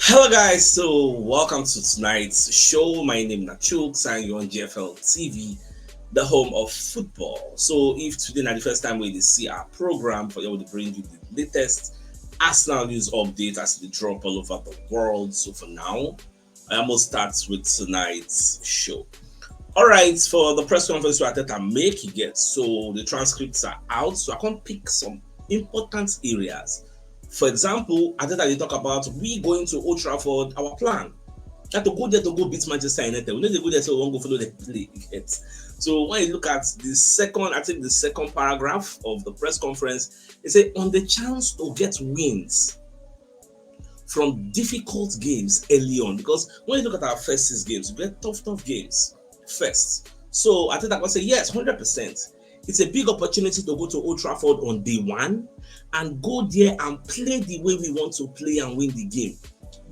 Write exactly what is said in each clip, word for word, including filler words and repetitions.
Hello, guys. So, welcome to tonight's show. My name is Nachuk, and you're on G F L T V, the home of football. So, if today is the first time we see our program, for you, we bring you the latest Arsenal news update as they drop all over the world. So, for now, I almost start with tonight's show. All right, for the press conference where Arteta make it get, so the transcripts are out, so I can pick some important areas. For example, Arteta dey talk about we going to Old Trafford, our plan. That to go there to go beat Manchester United. We know they go there so we won't go follow the play yet. So when you look at the second, I think the second paragraph of the press conference, it said on the chance to get wins from difficult games early on, because when you look at our first six games, we get tough, tough games first. So I think I can say yes, hundred percent. It's a big opportunity to go to Old Trafford on day one and go there and play the way we want to play and win the game.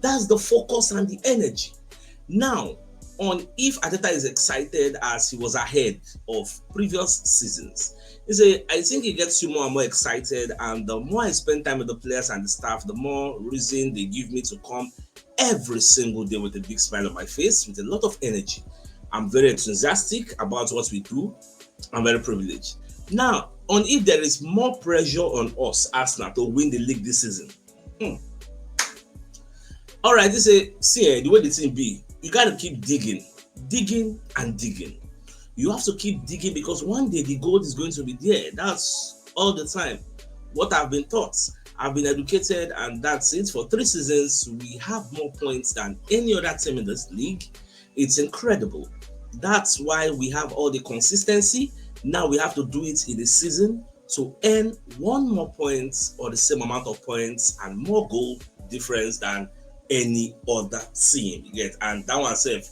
That's the focus and the energy. Now, on if Arteta is excited as he was ahead of previous seasons, he say I think he gets you more and more excited, and the more I spend time with the players and the staff, the more reason they give me to come every single day with a big smile on my face, with a lot of energy. I'm very enthusiastic about what we do. I'm very privileged. Now, on if there is more pressure on us, Arsenal, to win the league this season. Hmm. All right, this is see eh, the way the thing be. You got to keep digging, digging, and digging. You have to keep digging because one day the gold is going to be there. That's all the time. What I've been taught, I've been educated, and that's it. For three seasons, we have more points than any other team in this league. It's incredible. That's why we have all the consistency. Now we have to do it in the season to earn one more point or the same amount of points and more goal difference than any other team. You get, and that one self,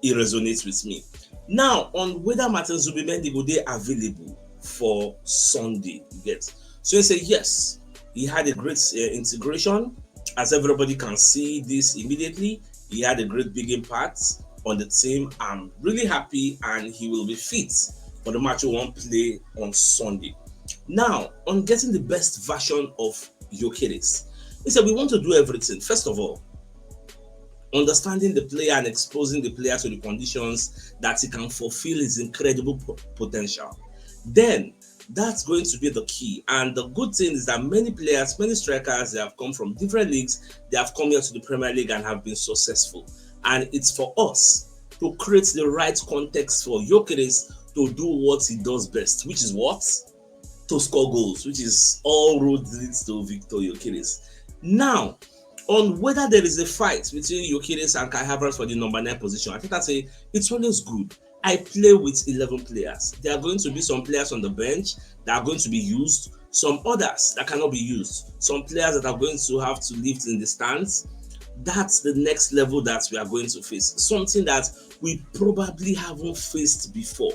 it resonates with me. Now, on whether Martin Zubimendi go dey available for Sunday, you get. So he say yes, he had a great uh, integration. As everybody can see this immediately, he had a great big impact on the team. I'm really happy, and he will be fit for the match we won't play on Sunday. Now, on getting the best version of Gyökeres, he said we want to do everything. First of all, understanding the player and exposing the player to the conditions that he can fulfill his incredible po- potential. Then that's going to be the key. And the good thing is that many players, many strikers, they have come from different leagues. They have come here to the Premier League and have been successful. And it's for us to create the right context for Gyökeres to do what he does best, which is what? To score goals, which is all roads leads to Victor Gyökeres. Now, on whether there is a fight between Gyökeres and Kai Havertz for the number nine position, I think I say it's always good. I play with eleven players. There are going to be some players on the bench that are going to be used, some others that cannot be used, some players that are going to have to lift in the stands. That's the next level that we are going to face. Something that we probably haven't faced before.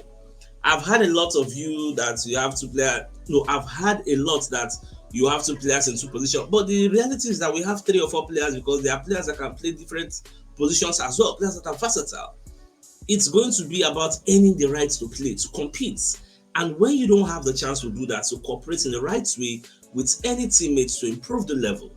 I've had a lot of you that you have to play. No, I've had a lot that you have two players in two positions. But the reality is that we have three or four players because there are players that can play different positions as well, players that are versatile. It's going to be about earning the right to play, to compete. And when you don't have the chance to do that, to cooperate in the right way with any teammate to improve the level,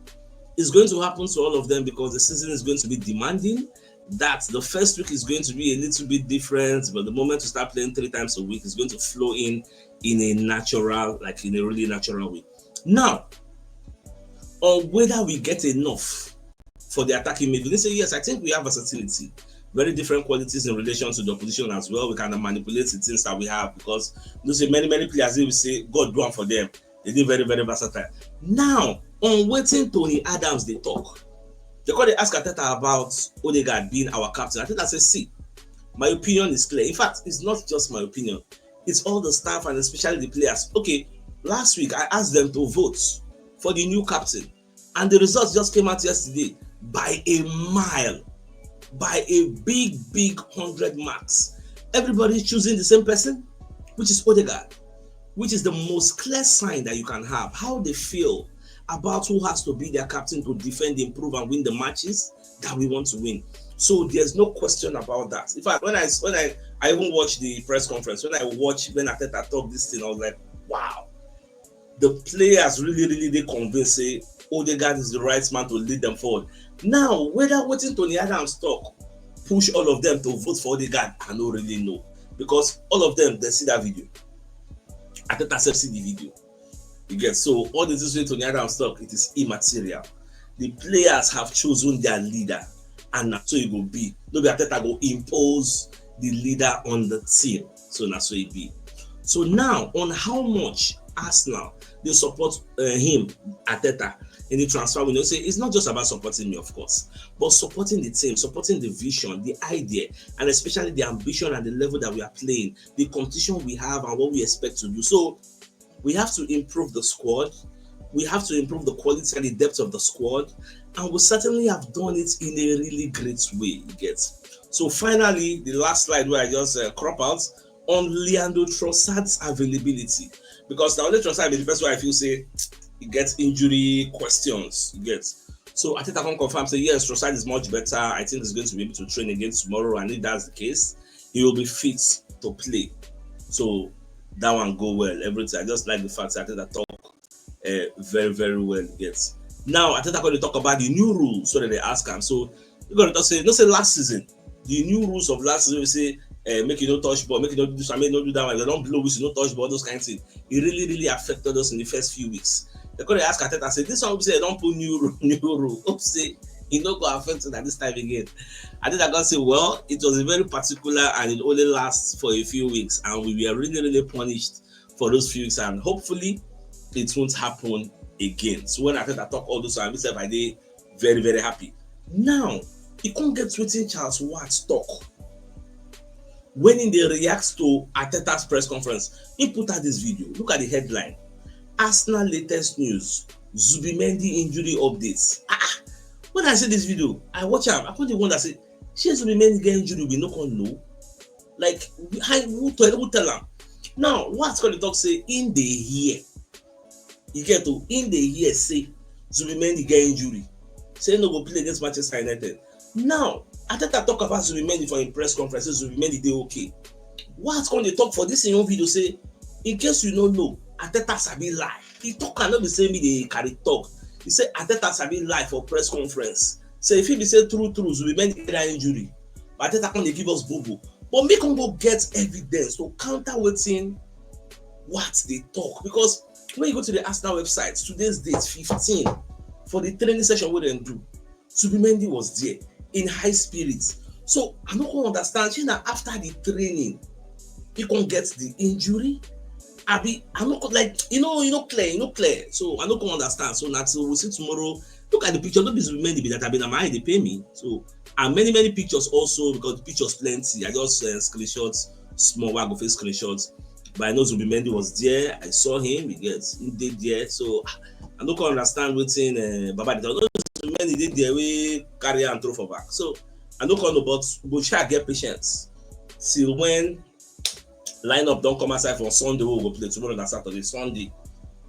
it's going to happen to all of them because the season is going to be demanding. That the first week is going to be a little bit different, but the moment you start playing three times a week, it's going to flow in in a natural, like in a really natural way. Now, on whether we get enough for the attacking midfield, they say yes, I think we have versatility, very different qualities in relation to the opposition as well. We can manipulate the things that we have because you know, say many many players they will say God do one for them. They did very very versatile. Now, on waiting Tony Adams they talk. They call they ask Arteta about Odegaard being our captain. Arteta says, see, my opinion is clear. In fact, it's not just my opinion. It's all the staff and especially the players. Okay, last week I asked them to vote for the new captain, and the results just came out yesterday by a mile, by a big, big hundred marks. Everybody's choosing the same person, which is Odegaard, which is the most clear sign that you can have how they feel about who has to be their captain to defend, improve, and win the matches that we want to win. So there's no question about that. In fact, when I when I I even watched the press conference, when I watched when Arteta talk this thing, I was like, wow, the players really really they convince say Odegaard is the right man to lead them forward. Now, whether wetin Tony Adams talk push all of them to vote for Odegaard, I no really know, because all of them, they see that video. Arteta sef see the video. You get? So all the things wey Tony Adams talk, it is immaterial. The players have chosen their leader, and na so e go be. No be Arteta go impose the leader on the team. So na so e be. So now, on how much Arsenal dey support uh, him, Arteta, in the transfer window, say it's not just about supporting me, of course, but supporting the team, supporting the vision, the idea, and especially the ambition and the level that we are playing, the competition we have, and what we expect to do. So we have to improve the squad. We have to improve the quality and the depth of the squad, and we certainly have done it in a really great way. You get? So finally, the last slide where I just uh, crop out on Leandro Trossard's availability, because now Leandro Trossard is the person I feel say he gets injury questions. You get? So Arteta can confirm say yes, Trossard is much better. I think he's going to be able to train again tomorrow, and if that's the case, he will be fit to play. So that one go well. Everything. I just like the fact that Arteta talk uh, very, very well. Yes. Now, Arteta going to talk about the new rules so that they ask him. So you're going to say, no, say last season, the new rules of last season, we say, uh, make you no touch ball, make you no do this, make you no do that one. They don't blow whistle, no touch ball, those kind of things. It really, really affected us in the first few weeks. They could ask Arteta, say, this one we say, don't put new rule, new rule. Hope say it no go affect us at this time again. I think I gotta say, well, it was a very particular and it only lasts for a few weeks, and we were really, really punished for those few weeks, and hopefully it won't happen again. So when I think I talk all those, I myself I dey very, very happy. Now, e come get wetin Charles Watts talk when he dey react to Arteta's press conference. He put out this video. Look at the headline: Arsenal latest news: Zubimendi injury updates. Ah, when I see this video, I watch am. I come dey wonder say, shey Zubimendi get injury we no come know? Like, how, who tell, who tell am? Now, Watts come dey talk say him dey hear. You get? To him dey hear say Zubimendi get injury, say he no go play against Manchester United. Now, Arteta talk about Zubimendi for him press conference, say Zubimendi dey okay. Watts come dey talk for this in your video say, in case you no know, Arteta sabi lie. He talk am, no be say me dey carry talk. He say Arteta sabi lie for press conference. Say if he be say true, true, Zubimendi get that injury, but Arteta come dey give us bobo. But make come go get evidence to counter wetin Watts dey talk, because when you go to the Arsenal website, today's date fifteen, for the training session wey dem do, Zubimendi was there in high spirits. So I no come understand. Shey na after the training he come get the injury? Abi I no come, like, you know, you know clear, you know clear. So I no come understand. So na till we see tomorrow. Look at the picture. No be Zubimendi be that. I be na my eye dey pain me. So, and many, many pictures also, because the pictures plenty. I just uh, screenshot small while I go face screenshot. But I know Zubimendi was there. I saw him. He gets he did there. So I no come understand wetin uh, Baba dey talk. No, Zubimendi dey there, we carry and throw for back. So I no come know, but go try get patience till when lineup don come outside for Sunday wey we go play. Tomorrow na Saturday, Sunday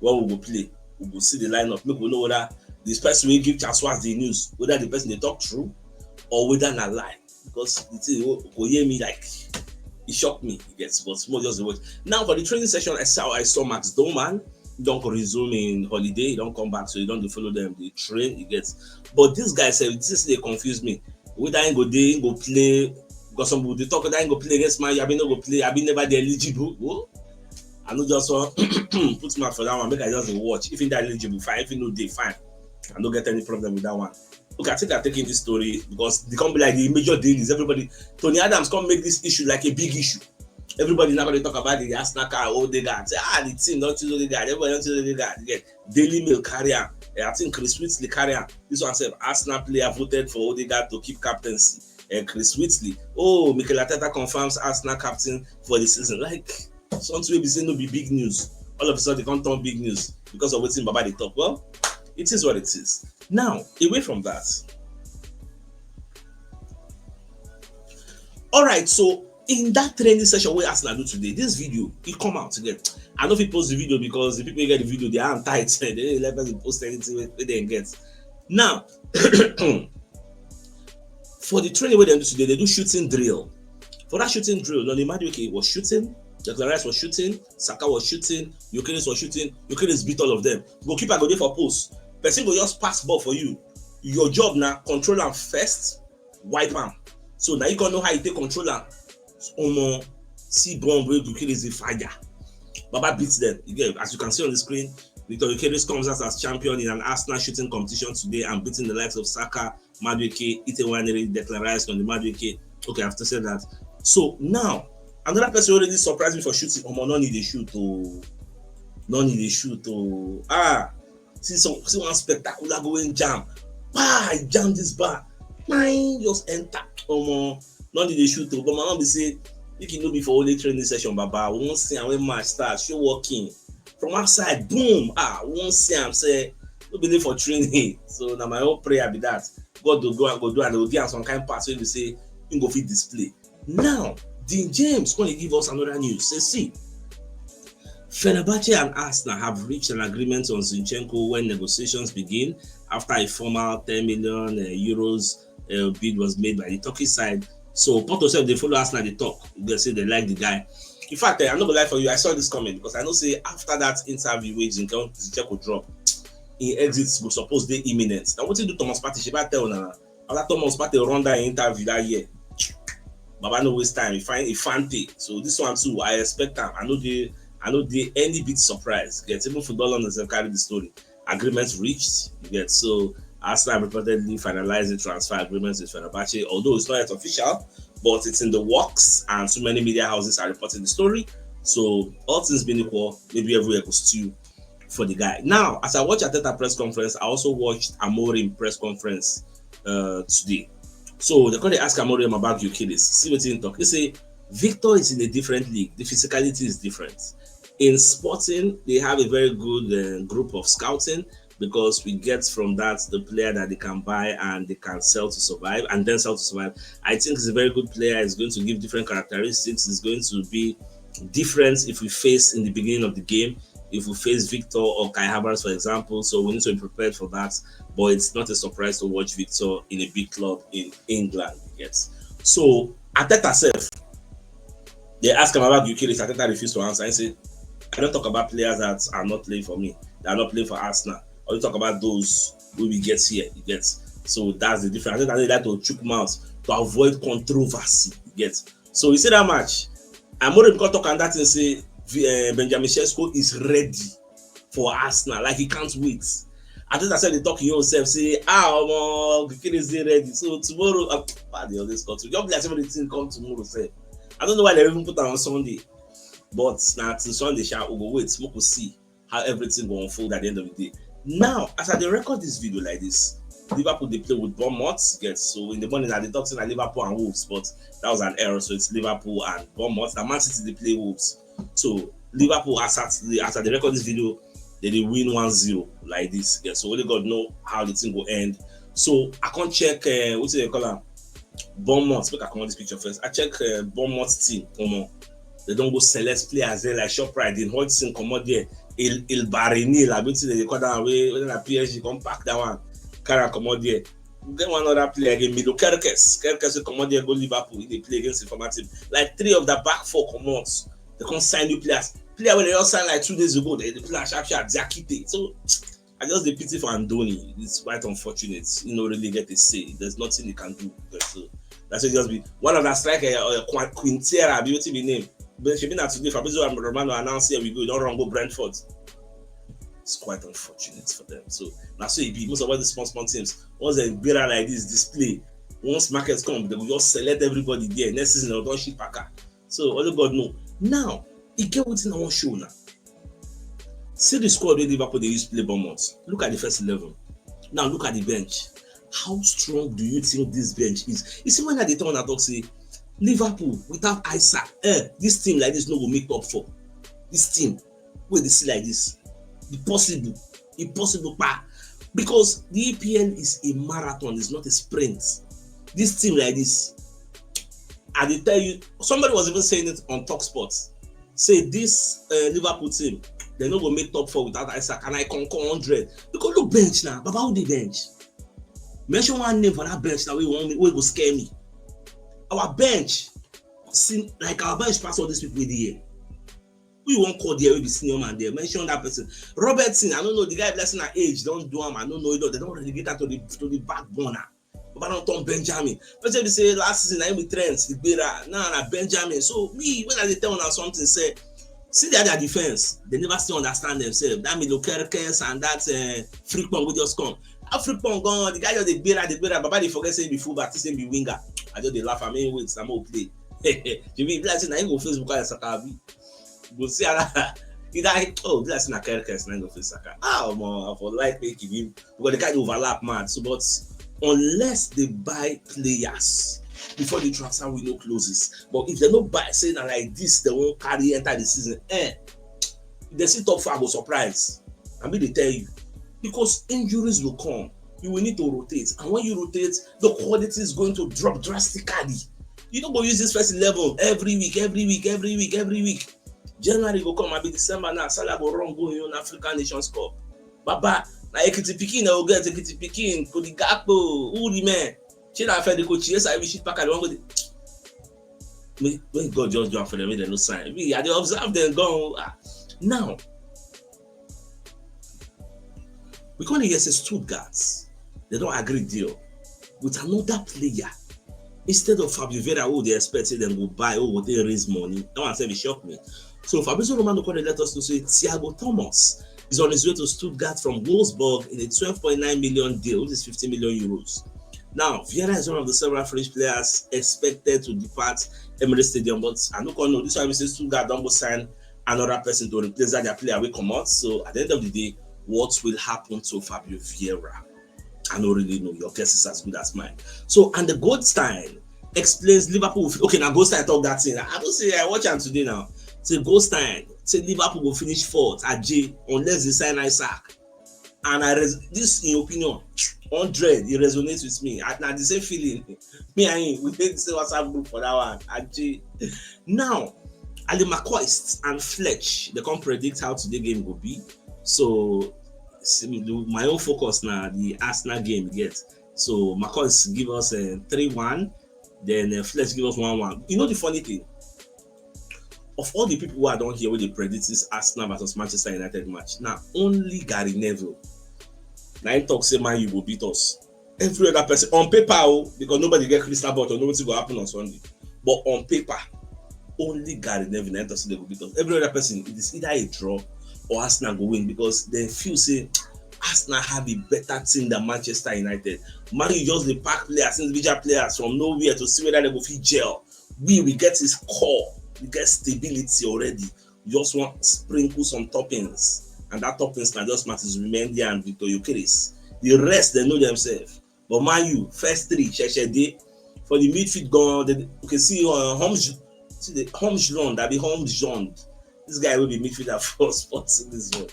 wey we go play, we go see the lineup. Make we know whether this person wey give Charles Watts the news, whether the person dey talk true or whether na lie. Because the thing go hear me like, it shocked me. Yes, but small just the word. Now for the training session, I saw I saw Max Doman don resume in holiday. He don come back, so he don dey follow them, dey train. You get? But this guy sef, this dey confuse me. Whether he go dey, he go play, because some people dey talk whether he go play against Man U, abi no go play, abi never dey eligible. Oh, I no just wan put mouth for that one. Make I just dey watch. If he dey eligible, fine. If he no dey, fine. I no get any problem with that one. Okay, I think I'm taking this story because they come be like the major dailies. Everybody, Tony Adams come make this issue like a big issue. Everybody now dey talk about the Arsenal car, Odegaard. Say, ah, the team don choose Odegaard. Everybody don choose Odegaard. Yeah. Daily Mail carry am. Eh, I think Chris Whitley carry am. This one sef, Arsenal player voted for Odegaard to keep captaincy. And Chris Whitley, oh, Mikel Arteta confirms Arsenal captain for the season. Like, something wey be say no be big news. All of a sudden, e come turn big news because of wetin Baba dey talk. Well, it is what it is. Now, away from that. All right, so in that training session wey Arsenal do today, this video, e come out again. I no fit post the video because the people wey get the video, their hand tight. They no dey let person post anything wey, wey dem get. Now, for the training wey dem do today, they do shooting drill. For that shooting drill, Noni Madueke was shooting, Declan Rice was shooting, Saka was shooting, Gyökeres was shooting. Gyökeres beat all of them. Goalkeeper go dey for post. Person go just pass ball for you. Your job na control am first, wipe am. So na you go know how you take control am. Omo, see bomb wey Gyökeres dey fire. Baba beat them. You get, as you can see on the screen, Victor Gyökeres comes out as champion in an Arsenal shooting competition today and beating the likes of Saka, Madueke, Ite Nwaneri, Declan Rice, Noni Madueke. Okay, I've said that. So now, another person already surprised me for shooting. Omo, no need dey shoot oh. No need dey shoot oh. Ah, see some, see one spectacular going jam. Bah, I jam this bar. Mine just enter. Omo, no need dey shoot oh. But my mom be say, make e no be for only training session, baba. We wan see am when match start. Show working. From outside, boom. Ah, we wan see am say, no be dey for training. So na my own prayer be that. God go go and go do and go give am some kind pass wey be say him go fit display. Now, Dean James come dey give us another news. Say, see, Fenerbahce and Arsenal have reached an agreement on Zinchenko when negotiations begin after a formal ten million uh, euros uh, bid was made by the Turkish side. So Porto sef dey follow Arsenal dey talk. They say they like the guy. In fact, eh, I no go lie for you, I saw this comment because I know say after that interview wey Zinchenko, Zinchenko drop, him exit go suppose dey imminent. Na wetin do Thomas Partey, shebi I tell una na. After Thomas Partey run that interview that year, Baba no waste time. He find, he find it. So this one too, I expect am. I no dey, I no dey any bit surprised. Get even football on sef carry the story. Agreements reached. You get, so Arsenal reportedly finalized the transfer agreement with Fenerbahce, although it's not yet official, but it's in the works, and so many media houses are reporting the story. So all things being equal, maybe everywhere go stew for the guy. Now, as I watch Arteta press conference, I also watched Amorim press conference uh, today. So they come dey ask Amorim about Gyökeres. See wetin he talk. He say Victor is in a different league. The physicality is different. In Sporting, they have a very good uh, group of scouting because we get from that the player that they can buy and they can sell to survive and then sell to survive. I think he's a very good player. He's going to give different characteristics. He's going to be different if we face in the beginning of the game, if we face Victor or Kai Havertz, for example. So we need to be prepared for that. But it's not a surprise to watch Victor in a big club in England. Yes. So Arteta sef, they ask him about Gyökeres. Arteta refused to answer. He said, I don't talk about players that are not playing for me, that are not playing for Arsenal. I only talk about those wey we get here. You get. So that's the difference. I think I like to chook mouth to avoid controversy. You get. So you see that match, Amorim come talk another thing say uh, Benjamin Sesko is ready for Arsenal. Like he can't wait. I think I said the talk himself say, ah, omo, Gyökeres dey ready. So tomorrow, uh, ah, they always come to. Just be like say the thing come tomorrow sef. I don't know why they even put am on Sunday, but na till Sunday sha we go wait, make we see how everything go unfold at the end of the day. Now, as I dey record this video like this, Liverpool dey play with Bournemouth. Get, so in the morning I dey talk say na Liverpool and Wolves, but that was an error. So it's Liverpool and Bournemouth. Na Man City dey play Wolves. So Liverpool, as at the, as I dey record this video, they dey win one zero like this. Get, so only God know how the thing go end. So I come check uh, wetin they call am, Bournemouth. Make I comot this picture first. I check uh, Bournemouth team. Omo, they don go select players there like Shoprite. They hold thing comot there. Il Il Barini, like wetin they dey call that one wey wey na P S G come pack that one, carry am comot there. Then one other player again, Milo Kerkez. Kerkez wey comot there go Liverpool. He dey play against the former team. Like three of the back four comot. They come sign new players. Player wey they just sign like two days ago, they dey play sharp sharp, Diakite. So I just dey pity for Andoni. It's quite unfortunate. You know, really get a say. There's nothing he can do. But so that's just be one of the striker uh, Quintera. Be wetin be name? But shebi na today Fabrizio Romano announce here we go. Don't run go Brentford. It's quite unfortunate for them. So that's so it be. Most of all the small small teams, once they gbera like this, display. Once markets come, they will just select everybody there. Next season, they'll don't ship packer. So only God know. Now, e get wetin I wan show una. See the squad wey Liverpool dey use play Bournemouth. Look at the first eleven. Now look at the bench. How strong do you think this bench is? You see when I dey tell una talk say Liverpool without Isaac, eh, this team like this no go make top four. This team wey dey see like this, e possible, e possible pa. Because the E P L is a marathon, it's not a sprint. This team like this, I dey tell you, somebody was even saying it on Talksport. Say this uh, Liverpool team, they no go make top four without Isaac, and I concur hundred. Because look bench now, Baba, who dey bench? Mention one name for that bench now wey wan wey go scare me. Our bench, see, like our bench pass all these people wey dey here. Who you wan call there wey be senior man there? Mention that person. Robertson, I don't know. The guy be like say na age don do am. I don't know. They don relegate am to the to the back burner. Baba don turn Benjamin. Person be say last season na him be Trent Igbera. Now na Benjamin. So me, when I dey tell una something, say see their their defense. They never still understand themselves. That Milo Kerkez and that uh, Frimpong wey just come. That Frimpong gone. The guy just dey gbera, dey gbera. Baba dey forget say he be fullback, he say he be winger. I just dey laugh. I mean, wait, na more play. You be like say na him go face Bukayo Saka abi? Go see another. Either he, oh, be like say na Kerkez na him go face Saka. Ah, omo, I for like make him because the kind overlap mad. So, but unless they buy players before the transfer window closes, but if they no buy, say na like this, they won't carry enter the season. Eh, if they see top four, I go surprise. I mean, they tell you because injuries will come. You will need to rotate, and when you rotate, the quality is going to drop drastically. You no go use this first eleven every week, every week, every week, every week. January go come, abi December now, Salah go run go him own African Nations Cup. Baba, na Ekiti pikin na go get Ekiti pikin, Cody Gakpo, who remain? Shey na Federico Chiesa, abi shit pack, I wan go dey. May, may God just do am for them, make dem no sign. Me, I dey observe them gone. Ah, now, we come dey hear say Stuttgart, they don agree deal with another player instead of Fabio Vieira, who they expect say dem go buy, who go take raise money. That one sef e shock me. So Fabrizio Romano come dey let us know say Thiago Thomas is on his way to Stuttgart from Wolfsburg in a twelve point nine million deal, which is fifty million euros. Now, Vieira is one of the several French players expected to depart Emirates Stadium, but I no come know. This one be say Stuttgart don go sign another person to replace that their player wey comot. So at the end of the day, what will happen to Fabio Vieira? I no really know. Your guess is as good as mine. So, and the Goldstein explains Liverpool will fi-, okay, now Goldstein talk that thing. I don't say I watch am today now. Say Goldstein say Liverpool will finish fourth at J unless they sign Isaac. And I res-, this in your opinion, hundred, it resonates with me. I, na the same feeling. Me and him, we dey the same WhatsApp group for that one. At J. Now, Ali McCoist and Fletch, they come predict how today game go be. So, see, the, my own focus now, the Arsenal game get. So, McCoist give us a three one, then uh, Fletch give us one one. You know the funny thing? Of all the people who I don't hear when they predict this Arsenal versus Manchester United match, now only Gary Neville. Now he talk say Man U go beat us. Every other person on paper, oh, because nobody get crystal ball to know what go happen on Sunday. But on paper, only Gary Neville and Dustin go beat us. Every other person, it is either a draw or Arsenal go win because they feel say Arsenal have a better team than Manchester United. Man U just dey pack players, individual players from nowhere to see whether they go fit gel. We, we get his core, we get stability already. We just want sprinkle some toppings, and that toppings na just Martins Zubimendi and Victor Gyökeres. The rest, they know themselves. But Man U, first three, Sheshede. For the midfield gone, they, you can see uh, Holmes, see the Holmes Lund, that be Holmes John. This guy will be midfielder for Sports in this one.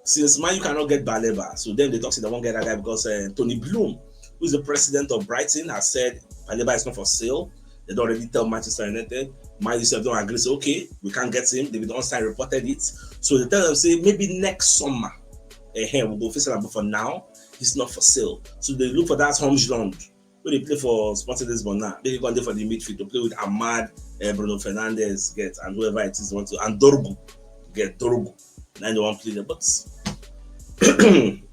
Since Man U cannot get Baleba, so then they talk say they won't get that guy because uh, Tony Bloom, who is the president of Brighton, has said Baleba is not for sale. They don't already tell Manchester United. Man U sef don agree say, okay, we can't get him. They don't sign reported it. So they tell them say maybe next summer, eh, we'll go face him, but for now, he's not for sale. So they look for that Holmes Lund wey dey play for Sporting Lisbon now. Make he come dey for the midfield to play with Amad, uh, Bruno Fernandes, get, and whoever it is want to, and Dorgu, get Dorgu. Now they wan play there, but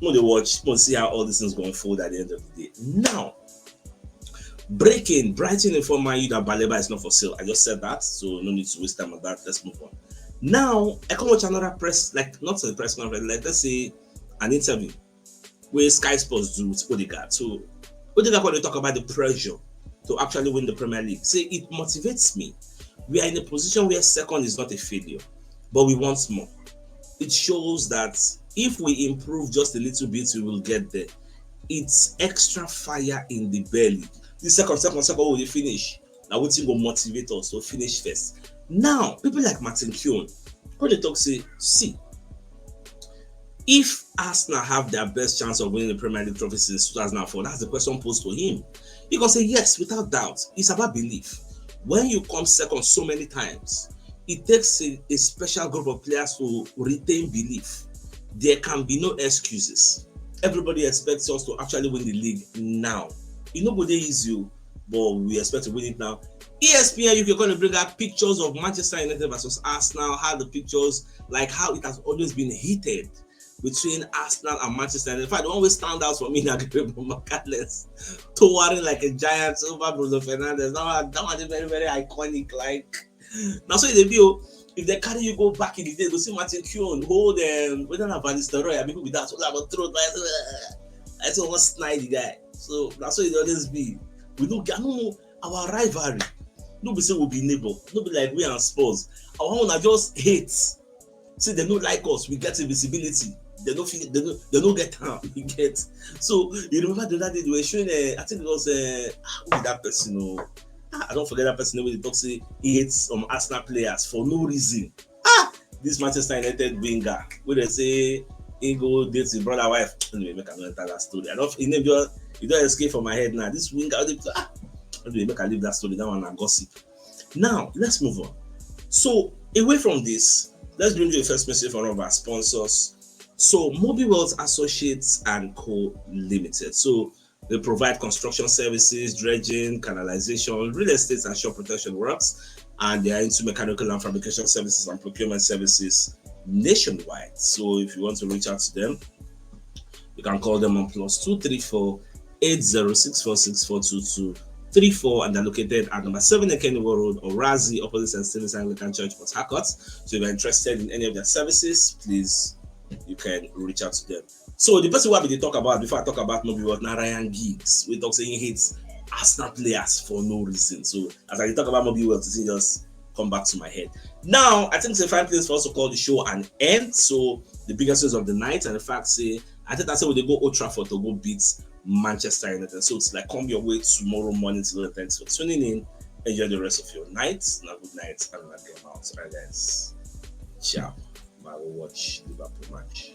mo dey watch, mo see how all these things go unfold at the end of the day. Now, breaking, Brighton inform Man U that Baleba is not for sale. I just said that, so no need to waste time on that. Let's move on. Now, I come watch another press, like, not a press conference, like, let's say an interview where Sky Sports do with Odegaard. So Odegaard, when they talk about the pressure to actually win the Premier League, say it motivates me. We are in a position where second is not a failure, but we want more. It shows that if we improve just a little bit, we will get there. It's extra fire in the belly. The second, second, second, we finish. Now, what go motivate us to finish first? Now, people like Martin Keown, when they talk, say, see, if Arsenal have their best chance of winning the Premier League trophy since two thousand and four, that's the question posed to him. He can say, yes, without doubt, it's about belief. When you come second so many times, it takes a, a special group of players to retain belief. There can be no excuses. Everybody expects us to actually win the league now. It no go dey easy, but we expect to win it now. E S P N U K going to bring out pictures of Manchester United versus Arsenal, how the pictures, like how it has always been heated between Arsenal and Manchester United. In fact, the one wey stand out for me na Gabriel Magalhaes towering like a giant over Bruno Fernandes. That one, that one is very, very iconic. Like, now so they be, oh, if they carry you go back in the day, go see Martin Keown hold um, whether na Van Nistelrooy, I mean, who be that? So I go throw, I say, I say, I wan snide the guy. So that's what it always be. We no, I no know our rivalry. No be say we be neighbor. No be like we and Spurs. Our own, I just hate. See, they no like us. We get invisibility. They no feel. They no. They no get harm. We get. So you remember the other day they were showing. Uh, I think it was. Uh, who be that person? Oh, ah, I don't forget that person. Wey dey talk say he hates some Arsenal players for no reason. Ah, this Manchester United winger, wey they say he go date his brother wife. Anyway, make I no enter that story. I don't. His name just, e don escape from my head now. This winger, wey dey, ah, anyway, make I leave that story. That one na gossip. Now let's move on. So away from this, let's bring you a first message from one of our sponsors. So Mobi Wealth Associates and Co Limited. So they provide construction services, dredging, canalization, real estate, and shore protection works. And they are into mechanical and fabrication services and procurement services nationwide. So if you want to reach out to them, you can call them on plus two three four eight zero six four six four two two three four, and they're located at number seven Ekeniwo Road, Orazi, opposite Saint Stephen's Anglican Church, Port Harcourt. So if you're interested in any of their services, please, you can reach out to them. So the person wey I be dey talk about before I talk about Mobi Wealth na Ryan Giggs, wey talk say he hates Arsenal players for no reason. So as I dey talk about Mobi Wealth, he just come back to my head. Now, I think it's a fine place for us to call the show an end. So the biggest news of the night, and the fact say, I think I say we dey go Old Trafford to go beat Manchester United. So it's like, come your way tomorrow morning. So thanks for tuning in. Enjoy the rest of your night. Now, good night and una get out. All right, guys. Ciao. I will watch Liverpool match.